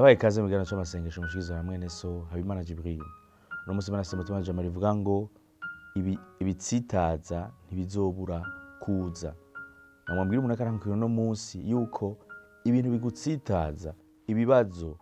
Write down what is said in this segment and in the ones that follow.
Ndabaye ikaze mu kiganiro c'amasengesho mushikiza hamwe mwene so Habimana Jibril. Uno munsi Imana asema ijambo rivuga ngo ibitsitaza ntibizobura kuza. Namwambwira umuntu akarankira uno munsi yuko ibintu bigutsitaza, ibibazo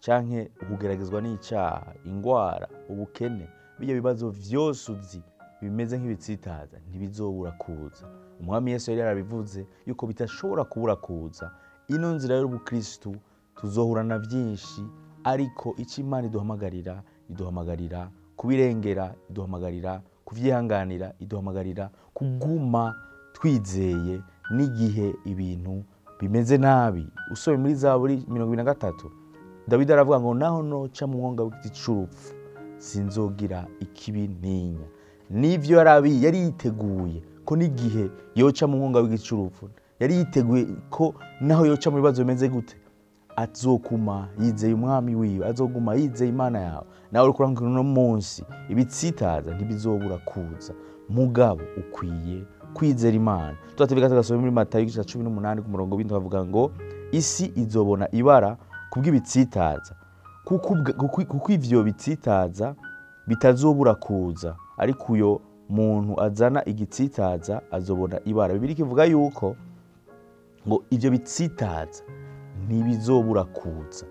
canke ukugeragezwa n'icaha, ingwara, ubukene, bijya bibazo vyose uzi bimeze nk'ibitsitaza ntibizobura kuza. Umwami Yesu yari yarabivuze yuko bitashobora kubura kuza. Ino nzira y'ubukristu tuzohura na vyinshi, ariko ico Imana iduhamagarira, iduhamagarira kubirengera, iduhamagarira kuvyihanganira, iduhamagarira kuguma twizeye n'igihe ibintu bimeze nabi. Usomye muri Zaburi 23, Dawidi aravuga ngo naho noca mu mwonga w'igiti c'urupfu sinzogira ikibi ntinya. Nivyo yari yiteguye ko n'igihe yoca mu mwonga w'igiti c'urupfu, yari yiteguye ko naho yoca mu bibazo bimeze gute azokuma yizeye umwami wiwe, azoguma yizeye Imana yawe. Nawe uriko urankira uno munsi, ibitsitaza ntibizobura kuza, mugabo ukwiye kwizera Imana. Turateveka tugasoma muri Matayo igice ca 18 ku murongo w'indwi havuga ngo isi izobona ibara kubw'ibitsitaza, kuko ivyo bitsitaza bitazobura kuza, ariko uyo muntu azana igitsitaza azobona ibara. Bibiliya ivuga yuko ngo ivyo bitsitaza ntibizobura kuza.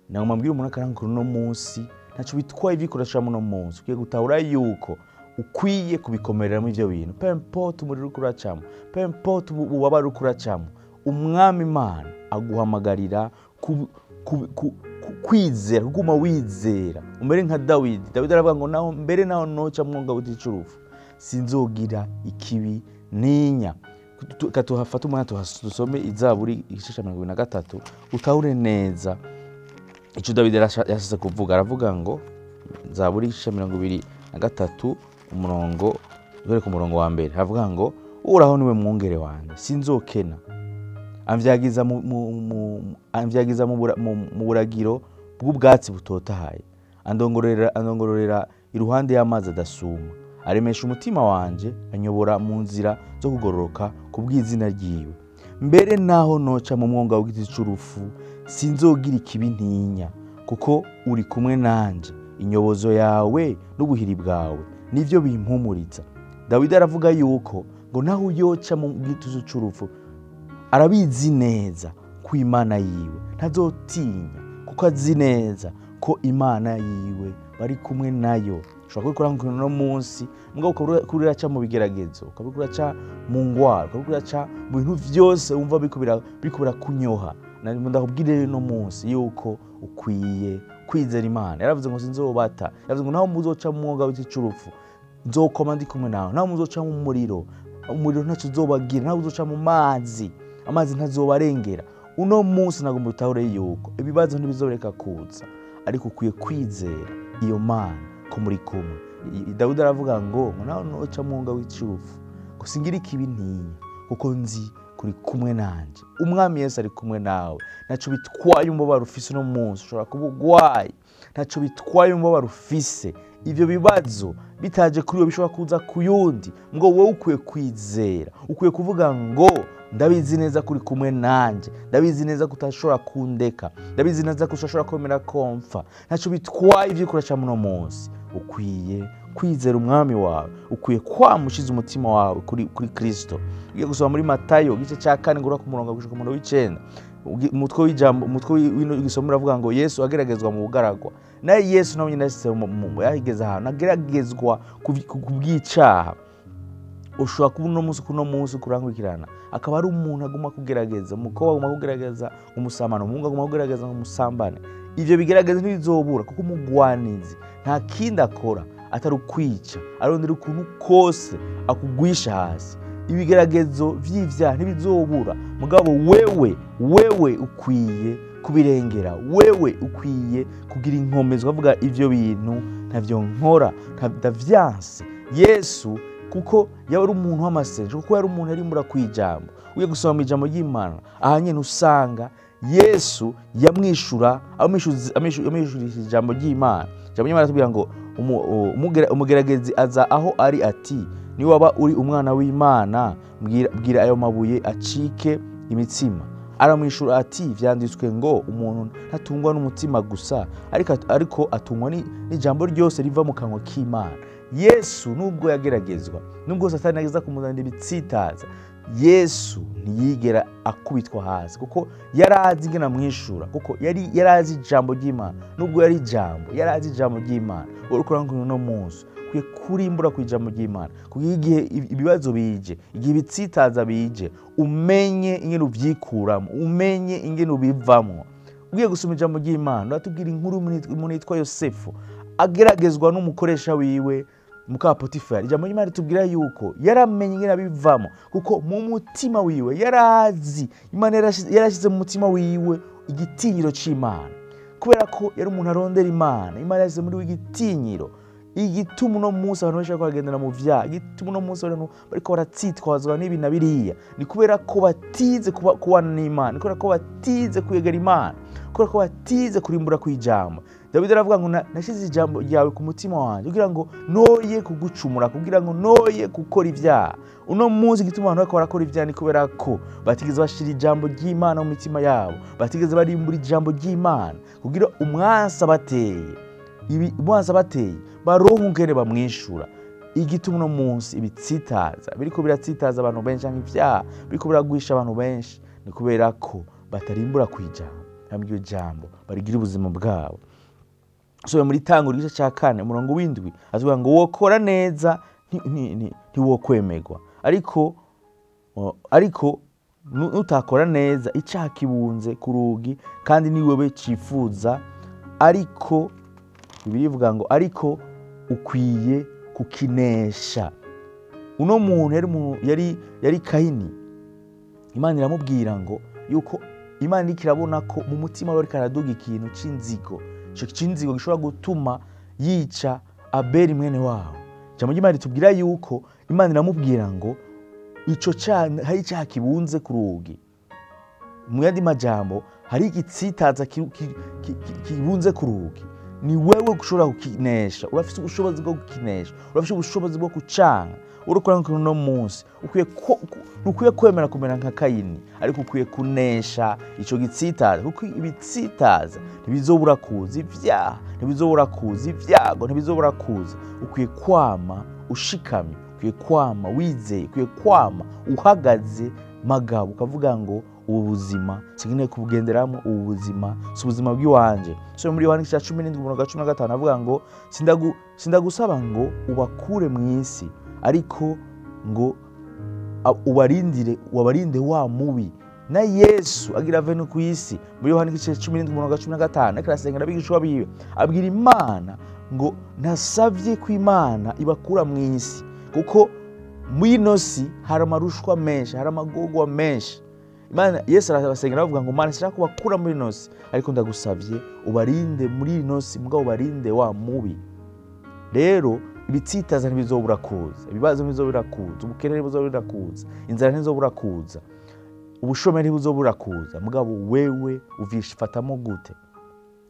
Namwambwira umuntu akarankira uno munsi, ntaco bitwaye ivyo uno munsi, ukwiye gutahura yuko ukwiye kubikomereramo ivyo bintu. Peu importe umuriro uriko uracamwo, peu importe ububabare uriko uracamwo, Umwami Imana aguhamagarira kwizera, kuguma wizera. Umere nka Dawidi. Dawidi aravuga ngo naho mbere naho noca mwonga w'igiti c'urupfu sinzogira ikibi ntinya. Tuhafate umwanya dusome Izaburi igice ca 23 utahure neza ico Dawidi yashatse kuvuga. Aravuga ngo Zaburi igice ca 23 umurongo uhere ku murongo wa mbere, aravuga ngo Uhoraho niwe mwungere wanje sinzokena, amvyagiza mu buragiro bw'ubwatsi butotahaye, andongorera iruhande y'amazi adasuma, aremesha umutima wanje, anyobora mu nzira zo kugororoka kubw'izina ryiwe. Mbere naho noca mu mwonga w'igiti c'urupfu sinzogira ikibi ntinya, kuko uri kumwe nanje, inyobozo yawe n'ubuhiri bwawe nivyo bimpumuriza. Dawidi aravuga yuko ngo naho yoca mu giti c'urupfu arabizi neza ko Imana yiwe ntazotinya, kuko azi neza ko Imana yiwe bari kumwe nayo. Ushobora kubikora uno munsi, mugabo ukaba uraca mu bigeragezo, ukaba uraca mu ngwara, ukaba uraca mu bintu vyose wumva biriko birakunyoha. Ndakubwira rero uno munsi yuko ukwiye kwizera Imana. Yaravuze ngo sinzobata, yaravuze ngo naho muzoca mu mwonga w'igiti c'urupfu nzokoma ndi kumwe nawe, naho muzoca mu muriro, umuriro ntaco uzobagira, naho muzoca mu mazi, amazi ntazobarengera. Uno munsi nagomba utahure yuko ibibazo ntibizobereka kuza, ariko ukwiye kwizera iyo Mana ko muri kumwe. Dawidi aravuga ngo naho noca mu mwonga w'icurupfu ngo singira ikibi ntinya, kuko nzi kuri kumwe nanje. Umwami Yesu ari kumwe nawe. Ntaco bitwaye umubabaro ufise uno munsi, ushobora kuba ugwaye, ntaco bitwaye umubabaro ufise. Ivyo bibazo bitaje kuri wewe bishobora kuza kuyundi, ngo wowe ukwiye kwizera, ukwiye kuvuga ngo ndabizi neza kuri kumwe nanje, ndabizi neza ko utashobora kundeka, ndabizi neza ko utashobora kwemera komfa. Ntaco bitwaye ivyo uraca muno munsi, ukwiye kwizera umwami wawe, ukwiye kwamushiza umutima wawe kuri Kristo. Ugiye gusoma muri Matayo igice ca 4 ngura ku murongo gushika ku murongo w'icenda, umutwe w'ijambo, umutwe w'isomo uravuga ngo Yesu ageragezwa mu bugaragwa. Naye Yesu nawe nyine yashitse yahigeze ahantu ageragezwa kubw'icaha. Ushobora kuba uno munsi kuno munsi kurankurikirana, akaba ari umuntu aguma kugerageza, umukobwa aguma kugerageza umusamano, umuhungu aguma kugerageza umusambane. Ivyo bigerageza ntibizobura, kuko umugwanizi nta kindi akora atari ukwica, arondera ukuntu kose akugwisha hasi. Ibigeragezo vy'ivyaha ntibizobura, mugabo wewe ukwiye kubirengera, wewe ukwiye kugira inkomezi ukavuga ivyo bintu ntavyo nkora, ndavyanse. Yesu kuko yari umuntu w'amasengesho, kuko yari umuntu yarimbura kwijambo. Ugiye gusoma ijambo ry'Imana aha nyene usanga Yesu yamwishura, amwishurisha ijambo ry'Imana. Ijambo ry'Imana ratubwira ngo umugeragezi aza aho ari ati niwaba uri umwana w'Imana bwira ayo mabuye acike imitsima. Aramwishura ati vyanditswe ngo umuntu ntatungwa n'umutima gusa, ariko atungwa n'ijambo ryose riva mu kanwa k'Imana. Yesu nubwo yageragezwa, nubwo Satani ageza kumuzanira ibitsitaza, Yesu ntiyigera akubitwa hasi, kuko yarazi ingene amwishura, kuko yarazi ijambo ry'Imana. Nubwo yari ijambo, yarazi ijambo ry'Imana. Uriko urankunda uno munsi, ukwiye kurimbura ku ijambo ry'Imana, kugira igihe ibibazo bije, igihe ibitsitaza bije, umenye ingene uvyikuramo, umenye ingene ubivamwo. Ugiye gusoma ijambo ry'Imana, uratubwira inkuru y'umuntu yitwa Yosefu ageragezwa n'umukoresha wiwe muka Potifari. Ijambo ry'Imana ritubwira yuko yaramenye ingene abivamo, kuko mu mutima wiwe yarazi Imana yarashize mu mutima wiwe igitinyiro c'Imana. Kubera ko yari umuntu arondera Imana, Imana yashyize muri we igitinyiro. Igituma uno munsi abantu benshi bariko baragendera mu vyaha, igituma uno munsi abantu bariko baratsitwazwa n'ibi na biriya, ni kubera ko batize kubana n'Imana, ni kubera ko batize kwegera Imana, kubera ko batize kurimbura kw'ijambo. Dawidi aravuga ngo nashize ijambo ryawe ku mutima wanje kugira ngo noye kugucumura, kugira ngo noye gukora ivyaha. Uno munsi igituma abantu bariko barakora ivyaha ni kubera ko batigeze bashira ijambo ry'Imana mu mitima yabo, batigeze barimbura ijambo ry'Imana kugira umwansi abateye, ibi umwansi abateye baronke ingene bamwishura. Igituma uno munsi ibitsitaza biriko biratsitaza abantu benshi, canke ivyaha biriko biragwisha abantu benshi, ni kubera ko batarimbura kw'ijambo, hamwe iryo jambo barigira ubuzima bwabo. So muri tango igice ca 4 umurongo w'indwi avuga ngo wokora neza ntiwokwemegwa, ariko nutakora neza icaha kibunze ku rugi, kandi ni wewe cifuza. Ariko Bibiliya ivuga ngo ariko ukwiye kukinesha. Uno muntu yari Kaini. Imana iramubwira ngo yuko Imana iriko irabona ko mu mutima we ariko araduga ikintu c'inzigo, ico c'inzigo gishobora gutuma yica Abeli mwene wabo. Ijambo ry'Imana ritubwira yuko Imana iramubwira ngo ico hari icaha kibunze ku rugi. Mu yandi majambo hari igitsitaza kibunze ku rugi, ni wewe ushobora kukinesha. Urafise ubushobozi bwo kukinesha, urafise ubushobozi bwo kucanga. Urukora nk'uno no munsi ukwiye kwemera kumera nka Kayini, ariko ukwiye kunesha ico gitsitaza, kuko ibitsitaza ntibizobura kuza, ivyaha ntibizobura kuza, ivyago ntibizobura kuza. Ukwiye kwama ushikamye, ukwiye kwama wizeye, ukwiye kwama uhagaze magabo, ukavuga ngo ubu buzima sinkeneye kubugenderamo, ubu buzima si ubuzima bw'iwanje. So muri Yohana igice ca 17 umurongo wa 15 avuga ngo sindagusaba ngo ubakure mu isi, ariko ngo ubarinde wa mubi. Na Yesu agira ave no ku isi muri Yohana igice ca 17 umurongo wa 15 ariko arasengera abigishwa biwe, abwira Imana ngo nasavye ko Imana ibakura mu isi, kuko mw'ino si hari amarushwa menshi, hari amagorwa menshi. Imana Yesu arabasengera avuga ngo Mana sinshaka kubakura muri ino si, ariko ndagusavye ubarinde muri ino si, mugabo ubarinde wa mubi. Rero ibitsitaza ntibizobura kuza, ibibazo ntibizobura kuza, ubukene ntibuzobura kuza, inzara ntizobura kuza, ubushomeri ntibuzobura kuza, mugabo wewe uvishifatamo gute?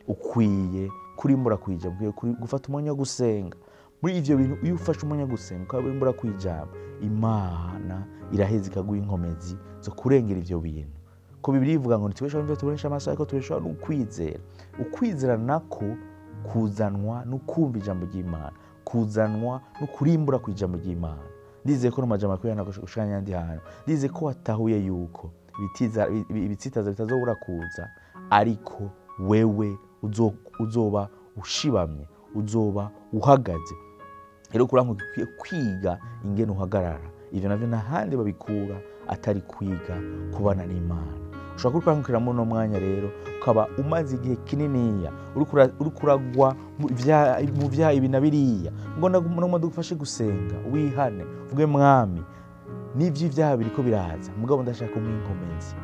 Ukwiye kurimbura kwijambo, ukwiye gufata umwanya wo gusenga. Muri ivyo bintu iyo ufashe umwanya wo gusenga ukarimbura kwijambo, Imana iraheza ikaguha inkomezi zo kurengera ivyo bintu. Ko Bibiliya ivuga ngo ntitubeshaho n'ivyo tubonesha amaso, ariko tubeshaho n'ukwizera. Ukwizera nako kuzanwa no kumva ijambo ry'Imana, kuzanwa no kurimbura kw'ijambo ry'Imana. Ndizeye ko n'amajambo akwiye gushanya n'andi hantu. Ndizeye ko watahuye yuko ibitsitaza bitazobura kuza, ariko wewe uzoba ushibamye, uzoba uhagaze. Rero kuranka ukwiye kwiga ingene uhagarara. Ivyo navyo n'ahandi babikura atari kwiga kubana n'Imana. Ushobora kuba muri uno mwanya rero ukaba umaze igihe kininiya uriko uragwa mu vyaha ibi na biriya, ngo ndagufashe gusenga wihane, uvuge Mwami n'ivyo ivyaha biriko biraza, mugabo ndashaka umwinkomezi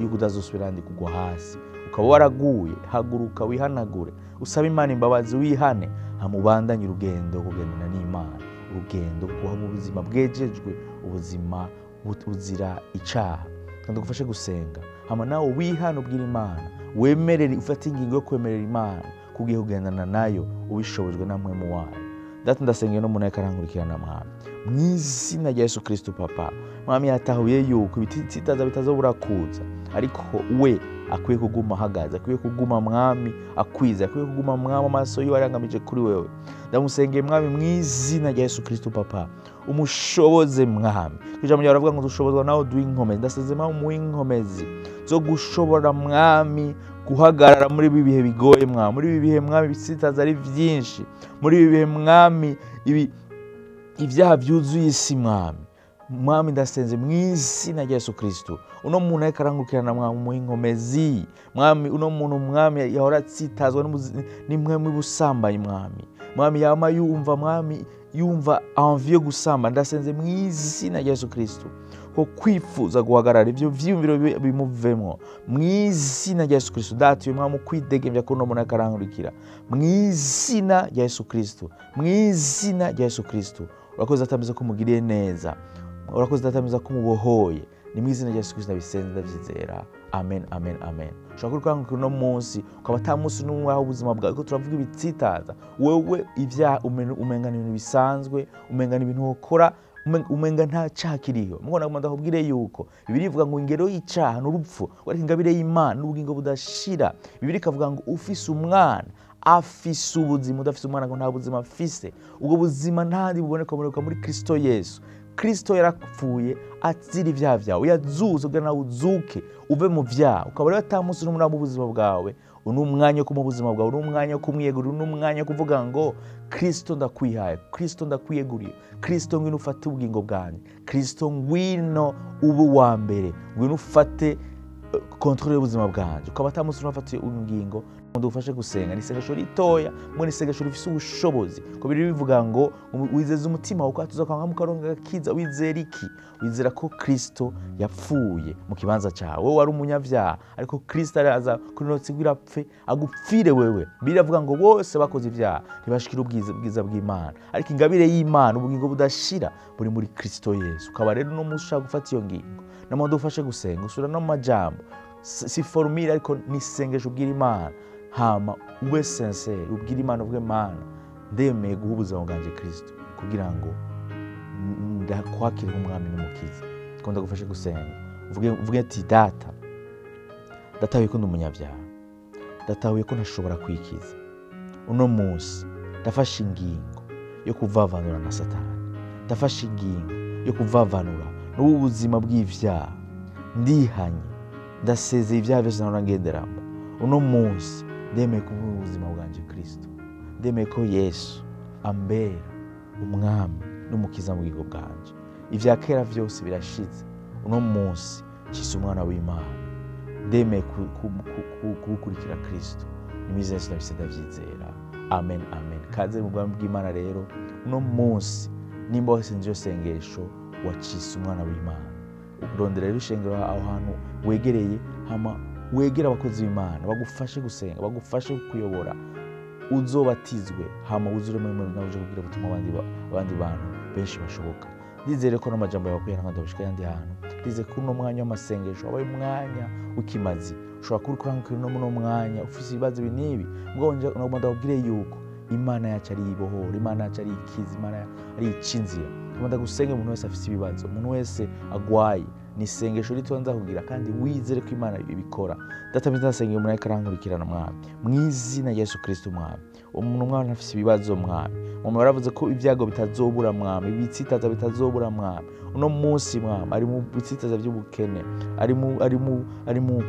yuko utazosubira ndi kugwa hasi. Ukaba waraguye, haguruka wihanagure, usabe Imana imbabazi wihane, hamubandanye urugendo kugendana n'Imana, urugendo kuba mu buzima bwejejwe, ubuzima buzira icaha. Kandi ugufashe gusenga, hama nawe wihane ubwira Imana, wemerere, ufate ingingo yo kwemerera Imana kugiye kugendana nayo ubishobojwe na mpwemu wayo. Data, ndasengeye no muntu ariko arankurikirana mwami, mu izina rya Yesu Kristo papa. Mwami, yatahuye yuko ibitsitaza bitazobura kuza, ariko we akwiye kuguma ahagaze, akwiye kuguma mwami akwize, akwiye kuguma mwami amaso yiwe arangamije kuri wewe. Ndamusengeye mwami mu izina rya Yesu Kristo papa, umushoboze mwami. Ijambo ryawe ravuga ngo dushobozwa nawe duha inkomezi. Ndaseze mwami umuhe inkomezi zo gushobora mwami guhagarara muri ibi bihe bigoye mwami, muri ibi bihe mwami ibitsitaza ari byinshi, muri ibi bihe mwami ibyaha byuzuye isi mwami. Mwami, ndasenze mu izina rya Yesu Kristo, uno muntu ariko arankurikirana mwami umuhe inkomezi mwami. Uno muntu mwami yahora atsitazwa n'impwemu y'ubusambanyi mwami, mwami yama yumva mwami yumva envie yo gusamba. Ndasenze mu izina rya Yesu Kristo ko kwifuza guhagarara ivyo vyiyumviro bimuvemwo mu izina rya Yesu Kristo. Data, uyu mwami ukwidegembya ko uno muntu ariko arankurikira mu izina rya Yesu Kristo, mu izina rya Yesu Kristo. Urakoze Data mwiza ko umugiriye neza, urakoze Data mwiza ko umubohoye. Ni mu izina rya Yesu Kristo ndabisenze ndabyizera, amen, amen, amen. Ushobora kuba uri uno munsi ukaba ata munsi n'umwe aho ubuzima bwawe ko turavuga ibitsitaza, wewe ibyaha umenga ni ibintu bisanzwe, umenga ni ibintu wokora, umenga nta cyaha kiriho. Mubona ngo ndakubwire yuko Bibiliya ivuga ngo ingero y'icaha n'urupfu, ariko ingabire y'Imana n'ubugingo budashira. Bibiliya ikavuga ngo ufise umwana afise ubuzima, udafise umwana ngo nta buzima afise. Ubwo buzima ntahandi buboneka, buboneka muri Kristo Yesu. Kristo yarapfuye azira ibyaha byawe, yazuze kugira nawe uzuke uve mu byaha. Ukaba rero ata munsi n'umwe mu buzima bwawe, uno umwanya wo kumuha ubuzima bwawe, uno umwanya wo kumwiyegurira, uno umwanya wo kuvuga ngo Kristo ndakwihaye, Kristo ndakwiyeguriye, Kristo ngwino ufate ubugingo bwanjye, Kristo ngwino ube uwa mbere, ngwino ufate kontrole y'ubuzima bwanjye. Ukaba ata munsi n'umwe wafatiye ingingo, ndufashe gusenga. Ni isengesho ritoya, mwe ni isengesho rifise ubushobozi. Ko biri bivuga ngo wizeze umutima wawe ukatuza kwanga mukaronka agakiza. Wizera iki? Wizera ko Kristo yapfuye mu kibanza cyawe. Wowe wari umunyabyaha, ariko Kristo araza kuri notsi kugira apfe agupfire wewe. Biravuga ngo bose bakoze ibyaha ntibashikira ubwiza bw'Imana, ariko ingabire y'Imana ubugingo budashira buri muri Kristo Yesu. Ukaba rero no munsi ushaka gufata iyo ngingo, namwe ndufashe gusenga usura no majambo, si formule ariko ni isengesho ubwira Imana. Hama ube sincere, ubwire Imana uvuge Mana ndemeye guha ubuzima bwanjye Kristo kugira ngo ndakwakire nk'umwami n'umukiza. Ko ndagufashe gusenga uvuge ati Data, ndatahuye ko ndi umunyabyaha, ndatahuye ko ntashobora kwikiza. Uno munsi ndafashe ingingo yo kuvavanura na Satani, ndafashe ingingo yo kuvavanura n'ubu buzima bw'ivyaha. Ndihanye, ndasezeye ibyaha byose nahora ngenderamo. Uno munsi ndemeye kuvuga ubuzima bwanjye Kristo, ndemeye ko Yesu ambera umwami n'umukiza mu bugingo bwanjye. Ibya kera byose birashize, uno munsi nshyize umwana w'Imana, ndemeye kugukurikira Kristo. Ni mu izina rya Yesu ndabise ndabyizera, amen, amen. Kaze mu bwami bw'Imana rero uno munsi, nimba wasenze iryo sengesho wacitse umwana w'Imana, urondera rero ishengero aho hantu wegereye, hama wegera abakozi b'Imana bagufashe gusenga, bagufashe kuyobora, uzobatizwe, hama wuzure muri mwe nawe uje kubwira ubutumwa abandi bantu benshi bashoboka. Ndizere ko n'amajambo yawe akwiye ntabwo ndabishika ayandi hantu. Ndizere ko uno mwanya w'amasengesho wabaye umwanya w'ikimazi. Ushobora kuba uriko urankira uno mwanya ufise ibibazo ibi n'ibi, mugabo nagomba ndakubwire yuko Imana yacu ari ibohora, Imana yacu ari ikiza, Imana ari ica inzira. Ngomba ndagusenge umuntu wese afise ibibazo, umuntu wese agwaye, ni isengesho rito nza kugira kandi wizere ko Imana ibikora. Data mwiza, ndasengera umuntu ariko arankurikirana mwami, mu izina rya Yesu Kristo mwami. Umuntu mwami afise ibibazo mwami, mwami waravuze ko ibyago bitazobura mwami, ibitsitaza bitazobura mwami. Uno munsi mwami ari mu bitsitaza by'ubukene, ari mu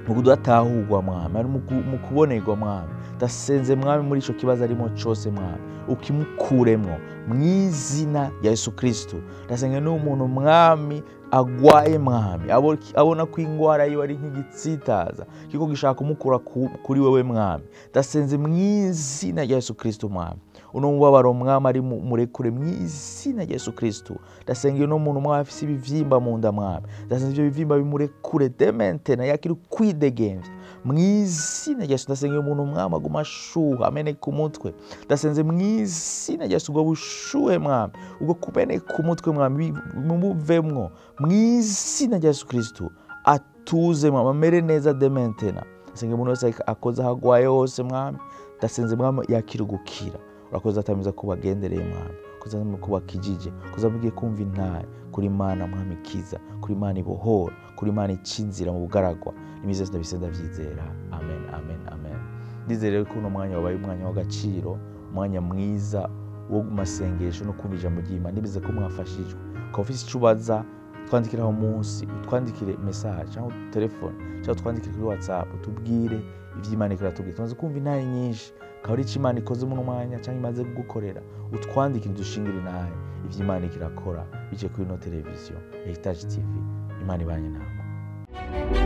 kudatahurwa mwami, ari mu kubonerwa mwami. Ndasenze mwami muri ico kibazo arimo cose mwami, ukimukuremwo mu izina rya Yesu Kristo. Ndasenga n'umuntu mwami agwaye mwami, abona ko ingwara yiwe ari nk'igitsitaza kiko gishaka kumukura kuri wewe mwami. Ndasenze mu izina rya Yesu Kristo mwami, uno mubabaro mwami ari murekure mu izina rya Yesu Kristo. Ndasenga uno muntu mwami afise ibivyimba mu nda mwami, ndasenze ivyo bivyimba bimurekure demente na yakiri kwidegemvya mu izina rya Yesu. Ndasenga umuntu mwami aguma ashuha ameneka umutwe, ndasenze mu izina rya Yesu ubwo bushuhe mwami, ubwo kumeneka umutwe mwami bimuvemwo mu izina rya Yesu Kristo. Atuze mwami, amere neza dementena. Ndasenga umuntu wese akoze aho agwaye hose mwami, ndasenze mwami yakira gukira. Urakoze Data mwiza ko ubagendereye Mwami, urakoze Data mwiza ko ubakijije, urakoze mugiye kumva intahe kuri Imana Mwami ikiza, kuri Imana ibohora, kuri Imana ica inzira mu bugaragwa. N'imizi yose ndabise ndavyizera. Amen, amen, amen. Ndizere rero ko uno mwanya wabaye umwanya w'agaciro, umwanya mwiza wo mu masengesho no kumva ijambo ry'Imana. Ndibize ko mwafashijwe. Ukaba ufise ico ubaza, twandikire aho munsi, utwandikire message cyangwa telefone cyangwa utwandikire kuri WhatsApp, utubwire ivyo Imana iriko iratubwira. Tumaze kumva intahe nyinshi, akaba ari ico Imana ikoze muri uno mwanya cyangwa imaze kugukorera, utwandikire dushingire intahe ivyo Imana iriko irakora biciye kuri ino televiziyo Heritage TV. Imana ibanye namwe.